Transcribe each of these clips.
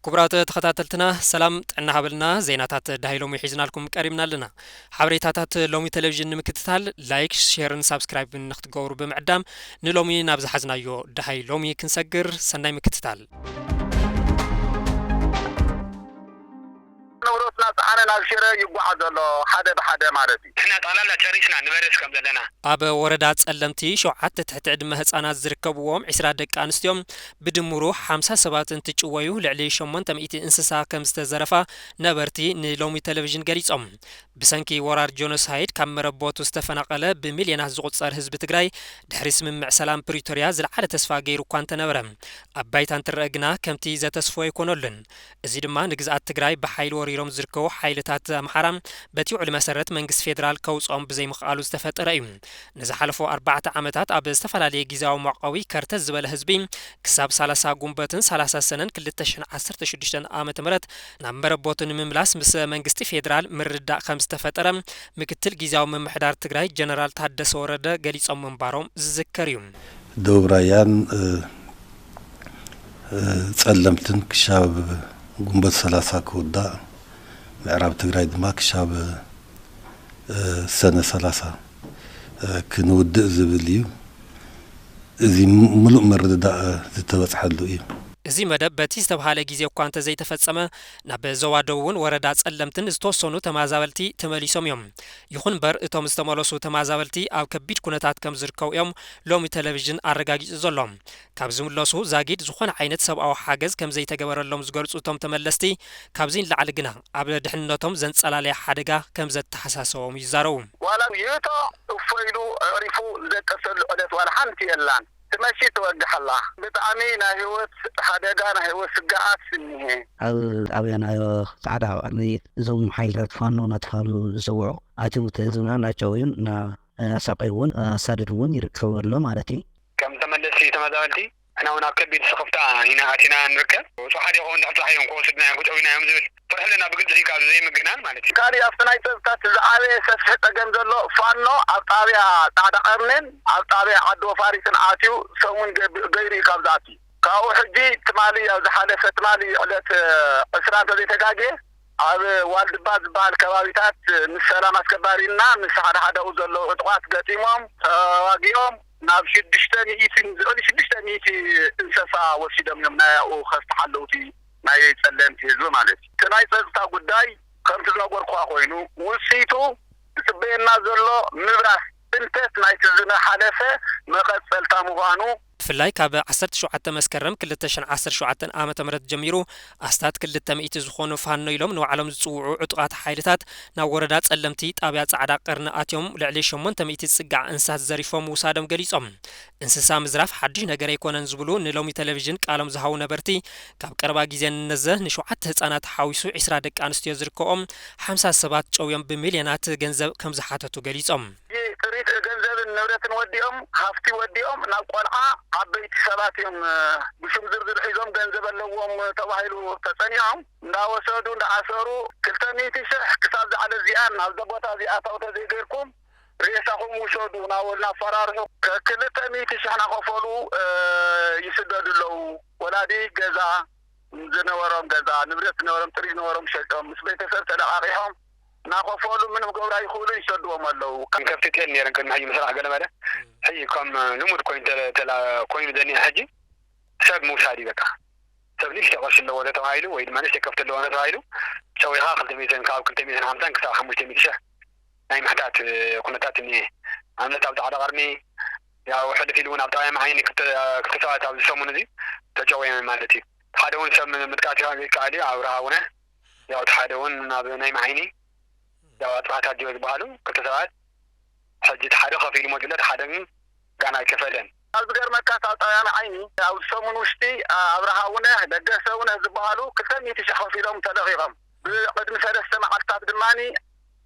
ክቡራት ተኸታተልትና፣ ሰላም ጥዕና ሃበልና። ዜናታት ደሃይ ሎሚ ሒዝናልኩም ቀሪብና ኣለና። ሓበሬታታት ሎሚ ቴሌቪዥን ንምክትታል ላይክ፣ ሼርን ሳብስክራይብን ንክትገብሩ ብምዕዳም፣ ንሎሚ ናብ ዝሓዝናዮ ደሃይ ሎሚ ክንሰግር። ሰናይ ምክትታል። ንብረትና ጸዓነ ናብ ሽረ ይጓዓዝ ኣሎ፣ ሓደ ብሓደ ማለት እዩ። ንሕና ጠቕላላ ጨሪስና ንበርስ ከም ዘለና። ኣብ ወረዳ ጸለምቲ ሸውዓተ ትሕቲ ዕድመ ህጻናት ዝርከብዎም ዕስራ ደቂ ኣንስትዮን ብድምሩ ሓምሳ ሰባት እንትጭወዩ፣ ልዕሊ ሸሞንተ ሚእቲ እንስሳ ከም ዝተዘረፋ ነበርቲ ንሎሚ ቴሌቪዥን ገሊጾም። ብሰንኪ ወራር ጆኖሳይድ ካብ መረበቱ ዝተፈናቐለ ብሚልዮናት ዝቑጸር ህዝቢ ትግራይ፣ ድሕሪ ስምምዕ ሰላም ፕሪቶርያ ዝለዓለ ተስፋ ገይሩ እኳ እንተነበረ፣ ኣብ ባይታ እንትረአ ግና ከምቲ ዘተስፎ ኣይኮነሉን። እዚ ድማ ንግዝኣት ትግራይ ብሓይሊ ወሪሮም ዝርከቡ ሓይልታት ኣምሓራ በቲ ውዕሊ መሰረት መንግስቲ ፌዴራል ከውፅኦም ብዘይምኽኣሉ ዝተፈጠረ እዩ። ንዝሓለፉ ኣርባዕተ ዓመታት ኣብ ዝተፈላለየ ግዝያዊ መዕቆቢ ከርተት ዝበለ ህዝቢ ክሳብ ሰላሳ ጉንበትን ሰላሳ ሰነን ክልተ ሽሕን ዓሰርተ ሽዱሽተን ዓመተ ምህረት ናብ መረበቱ ንምምላስ ምስ መንግስቲ ፌዴራል ምርድዳእ ከም ዝተፈጠረ ምክትል ግዝያዊ ምምሕዳር ትግራይ ጀነራል ታደሰ ወረደ ገሊጾም ምንባሮም ዝዝከር እዩ። ደቡብ ራያን፣ እ፣ እ፣ ጸለምትን ክሻብ ጉንበት ሰላሳ ክውዳእ፣ ምዕራብ ትግራይ ድማ ክሻብ፣ እ፣ ሰነ ሰላሳ፣ እ፣ ክንውድእ ዝብል እዩ። እዚ ም-፣ ምሉእ ምርድዳእ ዝተበጽሐሉ እዩ። እዚ መደብ በቲ ዝተብሃለ ግዜ እኳ እንተዘይተፈጸመ፣ ናብ ዞባ ደቡብን ወረዳ ጸለምትን ዝተወሰኑ ተመዛበልቲ ተመሊሶም እዮም። ይኹን እምበር፣ እቶም ዝተመለሱ ተመዛበልቲ ኣብ ከቢድ ኩነታት ከም ዝርከቡ እዮም ሎሚ ቴሌቪዥን ኣረጋጊጹ ዘሎ። ካብ ዝምለሱ ዛጊድ ዝኾነ ዓይነት ሰብኣዊ ሓገዝ ከም ዘይተገበረሎም ዝገልጹ እቶም ተመለስቲ፣ ካብዚ ንላዕሊ ግና ኣብ ድሕንነቶም ዘንጸላለየ ሓደጋ ከም ዘተሓሳሰቦም ይዛረቡ። ዋላ ይእቶ እፎ ኢሉ ኣዕሪፉ ዝደቀሰሉ ዕለት ዋላ ሓንቲ የላን። ትመሺ ትወግሕ ኣላ። ብጣዕሚ ናይ ህይወት ሓደጋ፣ ናይ ህይወት ስግኣት እኒሄ። ኣብ ጣብያ ናይ ጻዕዳ ቀርኒ እዞም ሓይልታት ፋኖ እናተባህሉ ዝፅውዑ ኣትዩ ህዝብና እናጨወዩን እና-፣ እናሳቀዩ እውን ኣሳድድ እውን ይርከቡ ኣሎ ማለት እዩ። ከም ተመለስቲ ተመዛበልቲ ንሕና እውን ኣብ ከቢድ ስኽፍታ ኢና ኣቲና ንርከብ። ብፅሓት ይኸውን ድሕሪ ፅሓይ እዮም ክወስድና እዮም ክጨውዩና እዮም ዝብል ፍርሒ ኣለና፣ ብግልፂ ካብ ዘይምግናን ማለት እዩ። ካሊእ ኣብቲ ናይ ፀጥታ እቲ ዝዓበየ ሰፊሕ ፀገም ዘሎ ፋኖ ኣብ ጣብያ ፃዕዳ ቀርኒን ኣብ ጣብያ ዓዲ ወፋሪትን ኣትዩ ሰሙን ገብ-፣ ገይሩ እዩ ካብ ዝኣቲ። ካብኡ ሕጂ ትማሊ ኣብ ዝሓለፈ ትማሊ ዕለት ዕስራ እንተዘይተጋግየ ኣብ ዋልድባ ዝበሃል ከባቢታት ምስ ሰላም ኣስከባሪና ምስ ሓደ ሓደኡ ዘለዉ ዕጡቓት ገጢሞም ተዋጊኦም ናብ ሽዱሽተ ሚእቲ፣ ልዕሊ ሽዱሽተ ሚእቲ እንስሳ ወሲዶም እዮም ናይ ኣብኡ ከፍቲ ሓለውቲ ናይ ጸለምቲ ህዝቢ ማለት እዩ። እቲ ናይ ጸጥታ ጉዳይ ከምቲ ዝነገርኩኻ ኮይኑ ውጽኢቱ ዝጽበየና ዘሎ ምብራስ ጥንተት ናይቲ ዝሓለፈ መቐጸልታ ምዃኑ። ብፍላይ ካብ ዓሰርተ ሸውዓተ መስከረም ክልተ ሽሕን ዓሰርተ ሸውዓተን ዓመተ ምህረት ጀሚሩ ኣስታት ክልተ ሚእቲ ዝኾኑ ፋኖ ኢሎም ንባዕሎም ዝጽውዑ ዕጡቓት ሓይልታት ናብ ወረዳ ጸለምቲ ጣብያ ጻዕዳ ቀርኒ ኣትዮም ልዕሊ ሸሞንተ ሚእቲ ዝጽጋዕ እንስሳት ዘሪፎም ምውሳዶም ገሊጾም። እንስሳ ምዝራፍ ሓድሽ ነገር ኣይኮነን ዝብሉ ንሎሚ ቴሌቪዥን ቃሎም ዝሃቡ ነበርቲ፣ ካብ ቀረባ ግዜ ንነዘ ንሸውዓተ ህጻናት ሓዊሱ ዕስራ ደቂ ኣንስትዮ ዝርከቦም ሓምሳ ሰባት ጨውዮም ብሚልዮናት ገንዘብ ከም ዝሓተቱ ገሊጾም። ጥሪት ገንዘብን ንብረትን ወዲኦም፣ ሃፍቲ ወዲኦም ናብ ቆልዓ ዓበይቲ ሰባት እዮም፣ እ፣ ብሽም ዝርዝር ሒዞም ገንዘብ ኣለዎም ተባሂሉ ተጸኒዖም እንዳወሰዱ እንዳኣሰሩ ክልተ ሚእቲ ሽሕ ክሳብ ዝዓለ እዚኣን ናብዛ ቦታ እዚኣ ኣታዊ ተዘይገይርኩም ሬሳኹም ውሰዱ እናበሉ እናፈራርሑ ከ-፣ ክልተ ሚእቲ ሽሕ እናኸፈሉ፣ እ፣ ይስደዱ ኣለዉ። ወላዲ ገዛ ዝነበሮም ገዛ፣ ንብረት ዝነበሮም፣ ጥሪት ዝነበሮም ሸጦም፣ ምስ ቤተሰብ ተለቓቒሖም እናኸፈሉ ምንም ክገብሩ ኣይኽእሉን፣ ይሰድዎም ኣለዉ። ከም ከብቲ ጤል ነይረን ቅድሚ ሕጂ ምስራሕ ገለ መለ። ሕጂ ከም ልሙድ ኮይኑ ተለ-፣ ተላ-፣ ኮይኑ ዘኒአ ሕጂ ሰብ ምውሳድ እዩ በቃ። ሰብ ንእሽቶ ቅርሺ ኣለዎ ተባሂሉ ወይ ድማ ንእሽቶ ከብቲ ኣለዎ ተባሂሉ ጨዊኻ ክልተ ሚእትን፣ ካብ ክልተ ሚእትን ሓምሳን ክሳብ ሓሙሽተ ሚእቲ ሽሕ ናይ ምሕታት ኩነታት እኒሀ። ኣብነት ኣብ ጻዕዳ ቀርኒ፣ ያው ሕልፍ ኢሉ እውን ኣብ ጣብያ መዓይኒ ክልተ፣ ክልተ ሰባት ኣብዚ ሰሙን እዚ ተጨውዮም ማለት እዩ። ሓደ እውን ሰብ ምጥቃስ ይኸ-፣ ይከኣል እዩ፣ ኣብርሃ ውነ። ያው እቲ ሓደ እውን ናብ ናይ መዓይኒ፣ ያው ኣጽብሃ ታጀወ ዝበሃሉ ክልተ ሰባት፣ ሕጂ እቲ ሓደ ከፊሉ መፂኡ ኣሎ፣ እቲ ሓደ ግን ጋና ኣይከፈለን። ኣብ ዝገርመካ፣ እታ ጣብያ መዓይኒ ኣብዚ ሰሙን ውሽጢ ኣብርሃ ውነ፣ ለገሰ ውነ ዝበሃሉ ክልተ ሚእቲ ሽሕ ከፊሎም ተለቒቖም። ብቅድሚ ሰለስተ መዓልትታት ድማ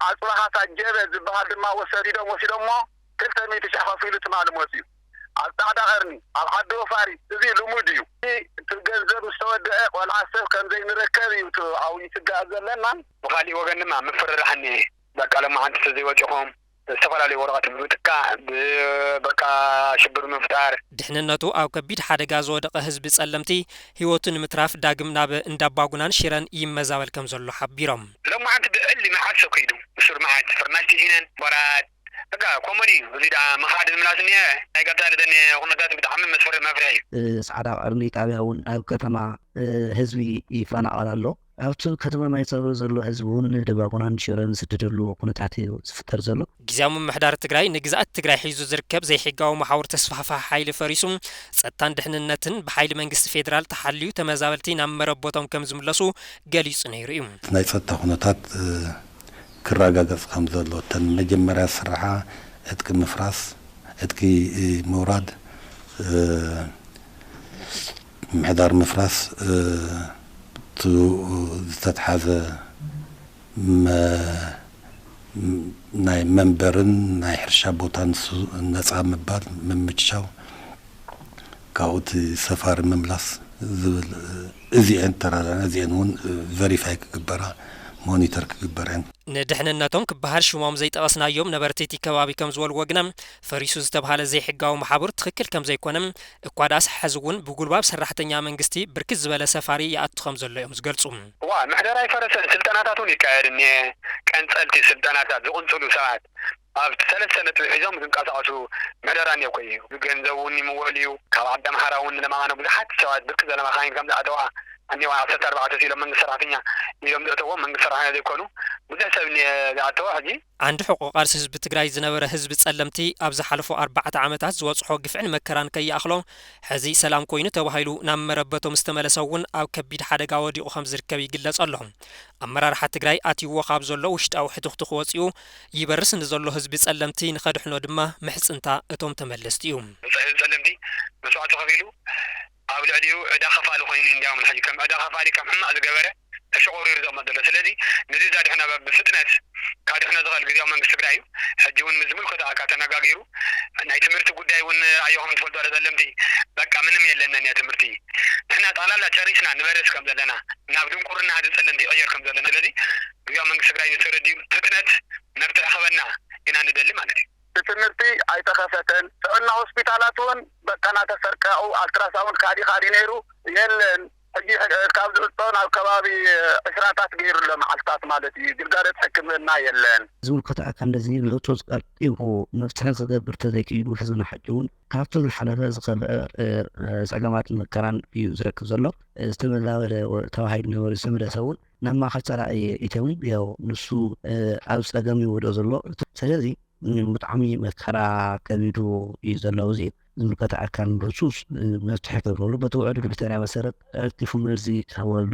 ኣጽብሃ ታጀበ ዝበሃል ድማ ወሰዲዶም፣ ወሲዶሞ ክልተ ሚእቲ ሽሕ ከፊሉ ትማሊ መፂኡ። ኣብ ጻዕዳ ቀርኒ፣ ኣብ ዓዲ ወፋሪት እዚ ልሙድ እዩ። እቲ ገንዘብ ምስ ተወደአ ቆልዓ ሰብ ከም ዘይንረከብ እዩ እቲ ኣብኡ ይስጋእ ዘለናን። ብኻሊእ ወገን ድማ ምፍርራሕ እኒሀ። በቃ ሎማዓንቲ ተዘይወፂኹም ዝተፈላለዩ ወረቐት ብምጥቃዕ፣ ብ-፣ በቃ ሽብር ምፍጣር። ድሕንነቱ ኣብ ከቢድ ሓደጋ ዝወደቐ ህዝቢ ጸለምቲ ህይወቱ ንምትራፍ ዳግም ናብ እንዳባጉናን ሽረን ይመዛበል ከም ዘሎ ሓቢሮም። ሎማዓንቲ ብዕሊ መዓት ሰብ ከይዱ፣ ብሱር መዓት ፍርናሽ ትሒነን፣ ቦራት፣ በቃ ኮመዲ እዩ። እዚ ደኣ ምኻድ ምምላስ እኒሀ፣ ናይ ቀጻሊ ዘኒ ኩነታት ብጣዕሚ መስፈሪ መፍርሒ እዩ። እ፣ ጻዕዳ ቀርኒ ጣብያ እውን ኣብ ከተማ፣ እ፣ ህዝቢ ይፈናቐል ኣሎ። ኣብቲ ከተማ ማይጸብሪ ዘሎ ህዝቢ እውን ንደባጉናን ሽረን ዝስደደሉ ኩነታት እዩ ዝፍጠር ዘሎ። ግዝያዊ ምምሕዳር ትግራይ ንግዝኣት ትግራይ ሒዙ ዝርከብ ዘይሕጋዊ መሓውር ተስፋሕፋሒ ሓይሊ ፈሪሱ፣ ጸጥታን ድሕንነትን ብሓይሊ መንግስቲ ፌደራል ተሓልዩ ተመዛበልቲ ናብ መረበቶም ከም ዝምለሱ ገሊጹ ነይሩ እዩ። ናይ ጸጥታ ኩነታት፣ እ፣ ክረጋገጽ ከም ዘሎ፣ እተን መጀመርያ ዝስርሓ ዕጥቂ ምፍራስ፣ ዕጥቂ፣ እ፣ ምውራድ፣ እ፣ ምምሕዳር ምፍራስ፣ እ፣ እቲ ዝተትሓዘ መ-፣ ናይ መንበርን ናይ ሕርሻ ቦታን ሱ-፣ ነጻ ምባል፣ ምምችቻው፣ ካብኡ እቲ ሰፋሪ ምምላስ ዝብል፣ እዚአን ተራዳና፣ እዚአን እውን ቨሪፋይ ክግበራ፣ ሞኒተር ክግበረን። ንድሕንነቶም ክበሃል ሽሞም ዘይጠቐስናዮም ነበርቲ እቲ ከባቢ ከም ዝበልዎ ግና፣ ፈሪሱ ዝተብሃለ ዘይሕጋዊ መሓብር ትኽክል ከም ዘይኮነ፣ እኳ ደኣስ ሕዚ እውን ብጉልባብ ሰራሕተኛ መንግስቲ ብርክት ዝበለ ሰፋሪ ይኣቱ ከም ዘሎ እዮም ዝገልጹ። ዋ፣ ምሕደራ ኣይፈረሰን፣ ስልጠናታት እውን ይካየድ እኒሀ። ቀንጸልቲ ስልጠናታት ዝቕንጽሉ ሰባት ኣብ ሰለስተ ነጥቢ ሒዞም ዝንቀሳቐሱ ምሕደራ እኒኦ እኮ እዩ። ብገንዘብ እውን ይምወል እዩ። ካብ ዓዲ ኣምሓራ እውን ንለማቓነ ብዙሓት ሰባት ብርክት ዝበለ መኻይን ከም ዝኣተዋ እኒዋ፣ ዓሰርተ ኣርባዕተ ኢሎም መንግስቲ ሰራሕተኛ ኢሎም ዘእተዎም መንግስቲ ሰራሕተኛ ዘይኮኑ ብዙሕ ሰብ እኒአ ዝኣተወ ሕጂ። ዓንዲ ሕቆ ቃልሲ ህዝቢ ትግራይ ዝነበረ ህዝቢ ጸለምቲ ኣብ ዝሓለፉ ኣርባዕተ ዓመታት ዝበጽሖ ግፍዕን መከራን ከይኣኽሎ፣ ሕዚ ሰላም ኮይኑ ተባሂሉ ናብ መረበቶም ዝተመለሰ እውን ኣብ ከቢድ ሓደጋ ወዲቑ ከም ዝርከብ ይግለጽ ኣሎ። ኣመራርሓ ትግራይ ኣትይዎ ካብ ዘሎ ውሽጣዊ ሕትኽትኽ ወጺኡ ይበርስ ንዘሎ ህዝቢ ጸለምቲ ንኸድሕኖ ድማ ምሕጽንታ እቶም ተመለስቲ እዩ። ህዝቢ ጸለምቲ መስዋዕቲ ከፊሉ ኣብ ልዕሊኡ ዕዳ ከፋሊ ኮይኑ እንዲያውም ሕጂ ከም ዕዳ ከፋሊ ከም ሕማቕ ዝገበረ ተሸቑሪሩ ዘቕመጥ ዘሎ። ስለዚ ነዚ ዛድሕና ብፍጥነት ካድሕኖ ዝኽእል ግዝያዊ መንግስቲ ትግራይ እዩ። ሕጂ እውን ምስ ዝምልከቶ ኣካል ተነጋጊሩ ናይ ትምህርቲ ጉዳይ እውን ኣዮ ከም ትፈልጦ ዶ ጸለምቲ በቃ ምንም የለንን እያ ትምህርቲ። ንሕና ጠቕላላ ጨሪስና ንበርስ ከም ዘለና ናብ ድንቁርና ህዝቢ ጸለምቲ ይቕየር ከም ዘለና። ስለዚ ግዝያዊ መንግስቲ ትግራይ ተረዲኡ ፍጥነት መፍትሒ ክበና ኢና ንደሊ ማለት እዩ። ትምህርቲ ኣይተኸፈተን። ጥዕና ሆስፒታላት እውን በቃ እናተሰርቀዑ ኣልትራሳውንድ ካዲ ካዲ ነይሩ የለን። ሕጂ ካብ ዝዕጾ ናብ ከባቢ ዕስራታት ገይሩ ኣሎ መዓልታት ማለት እዩ። ግልጋሎት ሕክምና የለን። ዝምልከቶ ኣካል ነዚ ንዕጾ ቀልጢፉ መፍትሒ ክገብር ተዘይክኢሉ ህዝብና ሕጂ እውን ካብቲ ዝሓለፈ ዝኸፍአ፣ እ፣ እ፣ ጸገማትን መከራን እዩ ዝረክብ ዘሎ። ዝተመዛበለ ተባሂሉ ዝነበረ ዝተመለሰ እውን ናብ ማእከል ጸላኢ እተውን ያው ንሱ፣ እ፣ ኣብ ጸገም ይወድኦ ዘሎ። ስለዚ ብጣዕሚ መከራ ከቢዱ እዩ ዘሎ። እዚ ዝምልከተ ኣካል ንሱ መፍትሒ ክገብረሉ በቲ ውዕል ፕሪቶርያ መሰረት ቀልጢፉ መልሲ ክህበሉ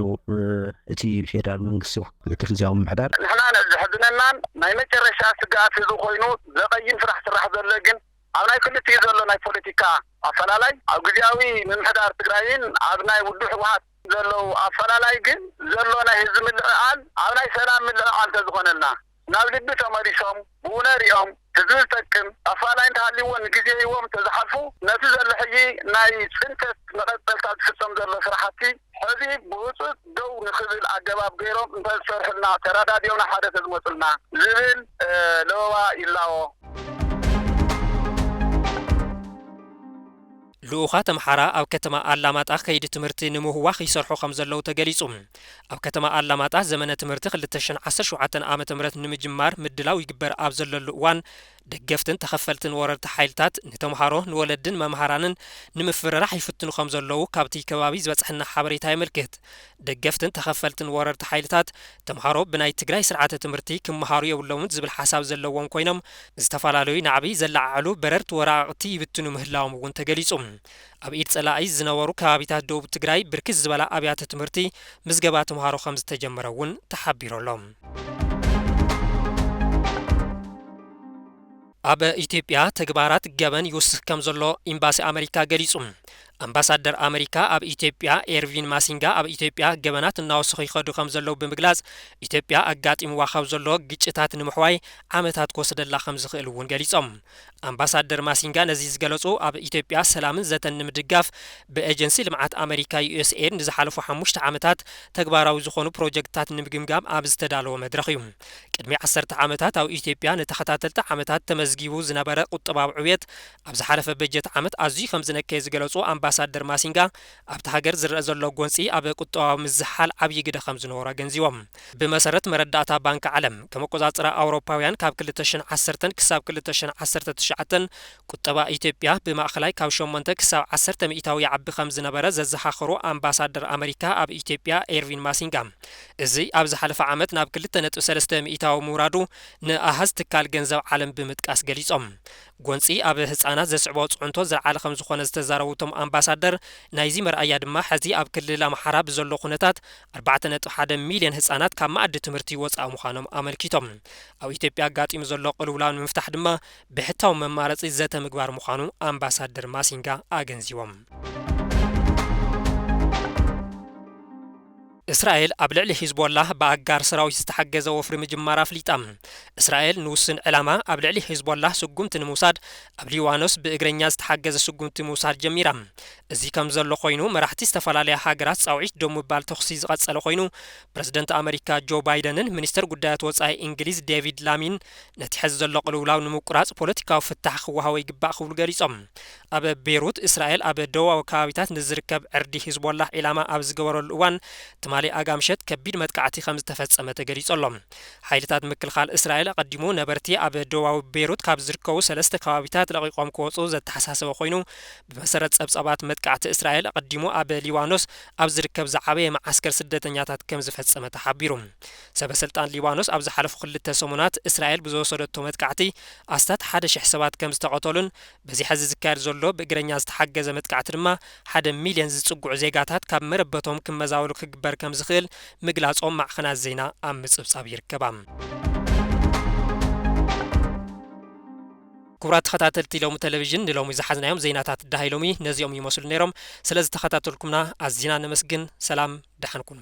እቲ ፌደራል መንግስቲ እቲ ግዝያዊ ምምሕዳር። ንሕና ነዚ ዘሕዝነናን ናይ መጨረሻ ስግኣት ህዝቢ ኮይኑ ዘቐይም ስራሕ ስራሕ ዘሎ ግን ኣብ ናይ ክልቲኡ ዘሎ ናይ ፖለቲካ ኣፈላላይ ኣብ ግዝያዊ ምምሕዳር ትግራይን ኣብ ናይ ውድብ ህወሓት ዘለዉ ኣፈላላይ ግን ዘሎ ናይ ህዝቢ ምልዕዓል ኣብ ናይ ሰላም ምልዕዓል እንተዝኾነልና ናብ ልቢ ተመሊሶም ብኡ ነሪኦም ህዝቢ ዝጠቅም ኣፈላላይ እንተሃልይዎ ንግዜ ሂቦም እንተዝሓልፉ ነቲ ዘሎ ሕጂ ናይ ፅንተት መቐፀልታ ዝፍፀም ዘሎ ስራሕቲ ሕዚ ብህፁፅ ደው ንክብል ኣገባብ ገይሮም እንተዝሰርሑልና ተረዳዲኦም ናብ ሓደ ተዝመፁልና ዝብል ለበዋ ይላቦ። ልኡኻት ኣምሓራ ኣብ ከተማ ኣላማጣ ከይዲ ትምህርቲ ንምህዋኽ ይሰርሑ ከም ዘለዉ ተገሊጹ። ኣብ ከተማ ኣላማጣ ዘመነ ትምህርቲ ክልተ ሽሕን ዓሰርተ ሸውዓተን ዓመተ ምህረት ንምጅማር ምድላው ይግበር ኣብ ዘለሉ እዋን፣ ደገፍትን ተኸፈልትን ወረርቲ ሓይልታት ንተምሃሮ፣ ንወለድን መምሃራንን ንምፍርራሕ ይፍትኑ ከም ዘለዉ ካብቲ ከባቢ ዝበጽሐና ሓበሬታ የመልክት። ደገፍትን ተኸፈልትን ወረርቲ ሓይልታት ተምሃሮ ብናይ ትግራይ ስርዓተ ትምህርቲ ክመሃሩ የብሎምን ዝብል ሓሳብ ዘለዎም ኮይኖም፣ ዝተፈላለዩ ናዕቢ ዘለዓዕሉ በረርቲ ወረቓቕቲ ይብትኑ ምህላዎም እውን ተገሊጹ። ኣብ ኢድ ጸላኢ ዝነበሩ ከባቢታት ደቡብ ትግራይ ብርክት ዝበላ ኣብያተ ትምህርቲ ምዝገባ ተምሃሮ ከም ዝተጀመረ እውን ተሓቢሩ ኣሎ። ኣብ ኢትዮጵያ ተግባራት ገበን ይውስኽ ከም ዘሎ ኤምባሲ ኣመሪካ ገሊጹ። ኣምባሳደር ኣመሪካ ኣብ ኢትዮጵያ ኤርቪን ማሲንጋ ኣብ ኢትዮጵያ ገበናት እናወሰኹ ይኸዱ ከም ዘለዉ ብምግላጽ፣ ኢትዮጵያ ኣጋጢምዋ ካብ ዘሎ ግጭታት ንምሕዋይ ዓመታት ክወስደላ ከም ዝኽእል እውን ገሊጾም። ኣምባሳደር ማሲንጋ ነዚ ዝገለጹ፣ ኣብ ኢትዮጵያ ሰላምን ዘተን ንምድጋፍ ብኤጀንሲ ልምዓት ኣመሪካ ዩ ኤስ ኤድ ንዝሓለፉ ሓሙሽተ ዓመታት ተግባራዊ ዝኾኑ ፕሮጀክትታት ንምግምጋም ኣብ ዝተዳለወ መድረኽ እዩ። ቅድሚ ዓሰርተ ዓመታት ኣብ ኢትዮጵያ ንተኸታተልቲ ዓመታት ተመዝጊቡ ዝነበረ ቁጠባዊ ዕብየት ኣብ ዝሓለፈ በጀት ዓመት ኣዝዩ ከም ዝነከየ ዝገለጹ ኣምባሳደር ማሲንጋ፣ ኣብቲ ሃገር ዝረአ ዘሎ ጎንጺ ኣብ ቁጠባዊ ምዝሓል ዓብዪ ግደ ከም ዝነበሮ ኣገንዚቦም። ብመሰረት መረዳእታ ባንክ ዓለም፣ ከም ኣቆጻጽራ ኣውሮፓውያን ካብ ክልተ ሽሕን ዓሰርተን ክሳብ ክልተ ሽሕን ዓሰርተ ትሽዓተን ቁጠባ ኢትዮጵያ ብማእኸላይ ካብ ሸሞንተ ክሳብ ዓሰርተ ሚእታዊ ይዓቢ ከም ዝነበረ ዘዘኻኸሩ ኣምባሳደር ኣመሪካ ኣብ ኢትዮጵያ ኤርቪን ማሲንጋ፣ እዚ ኣብ ዝሓለፈ ዓመት ናብ ክልተ ነጥቢ ሰለስተ ሚእታዊ ምውራዱ ንኣሃዝ ትካል ገንዘብ ዓለም ብምጥቃስ ገሊጾም። ጎንጺ ኣብ ህጻናት ዘስዕቦ ጽዕንቶ ዝለዓለ ከም ዝኾነ ዝተዛረቡ እቶም ኣምባሳደር፣ ናይዚ መርኣያ ድማ ሕዚ ኣብ ክልል ኣምሓራ ብዘሎ ኩነታት ኣርባዕተ ነጥቢ ሓደ ሚልዮን ህጻናት ካብ መኣዲ ትምህርቲ ወጻኢ ምዃኖም ኣመልኪቶም። ኣብ ኢትዮጵያ ኣጋጢሙ ዘሎ ቅልውላው ንምፍታሕ ድማ ብሕታዊ መማረጺ ዘተ ምግባር ምዃኑ ኣምባሳደር ማሲንጋ ኣገንዚቦም። እስራኤል ኣብ ልዕሊ ሂዝቦላህ ብኣጋር ሰራዊት ዝተሓገዘ ወፍሪ ምጅማራ ኣፍሊጣ። እስራኤል ንውሱን ዕላማ ኣብ ልዕሊ ሂዝቦላህ ስጉምቲ ንምውሳድ ኣብ ሊባኖስ ብእግረኛ ዝተሓገዘ ስጉምቲ ምውሳድ ጀሚራ። እዚ ከም ዘሎ ኮይኑ፣ መራሕቲ ዝተፈላለያ ሃገራት ጻውዒት ደው ምባል ተኹሲ ዝቐጸለ ኮይኑ፣ ፕረዚደንት ኣመሪካ ጆ ባይደንን ሚኒስተር ጉዳያት ወጻኢ እንግሊዝ ዴቪድ ላሚን ነቲ ሕዚ ዘሎ ቅልውላው ንምቁራጽ ፖለቲካዊ ፍታሕ ክወሃቦ ይግባእ ክብሉ ገሊጾም። ኣብ ቤይሩት፣ እስራኤል ኣብ ደቡባዊ ከባቢታት ንዝርከብ ዕርዲ ሂዝቦላህ ዒላማ ኣብ ዝገበረሉ እዋን፣ ትማሊ ኣጋ ምሸት ከቢድ መጥቃዕቲ ከም ዝተፈጸመ ተገሊጹ ኣሎ። ሓይልታት ምክልኻል እስራኤል ኣቐዲሙ ነበርቲ ኣብ ደቡባዊ ቤይሩት ካብ ዝርከቡ ሰለስተ ከባቢታት ለቒቖም ክወጹ ዘተሓሳሰበ ኮይኑ፣ ብመሰረት ጸብጻባት፣ መጥቃዕቲ እስራኤል ኣቐዲሙ ኣብ ሊባኖስ ኣብ ዝርከብ ዝዓበየ መዓስከር ስደተኛታት ከም ዝፈጸመ ተሓቢሩ። ሰበ ስልጣን ሊባኖስ ኣብ ዝሓለፉ ክልተ ሰሙናት እስራኤል ብዝወሰደቶ መጥቃዕቲ ኣስታት ሓደ ሽሕ ሰባት ከም ዝተቐተሉን፣ በዚ ሕዚ ዝካየድ ዘሎ ብእግረኛ ዝተሓገዘ መጥቃዕቲ ድማ ሓደ ሚልዮን ዝጽግዑ ዜጋታት ካብ መረበቶም ክመዛበሉ ክግበር ከም ዝኽእል ምግላጾም ማዕኸናት ዜና ኣብ ምጽብጻብ ይርከባ። ክቡራት ተኸታተልቲ ሎሚ ቴሌቪዥን፣ ንሎሚ ዝሓዝናዮም ዜናታት ደሃይ ሎሚ ነዚኦም ይመስሉ ነይሮም። ስለ ዝተኸታተልኩምና ኣዚና ነመስግን። ሰላም፣ ደሓን ኩኑ።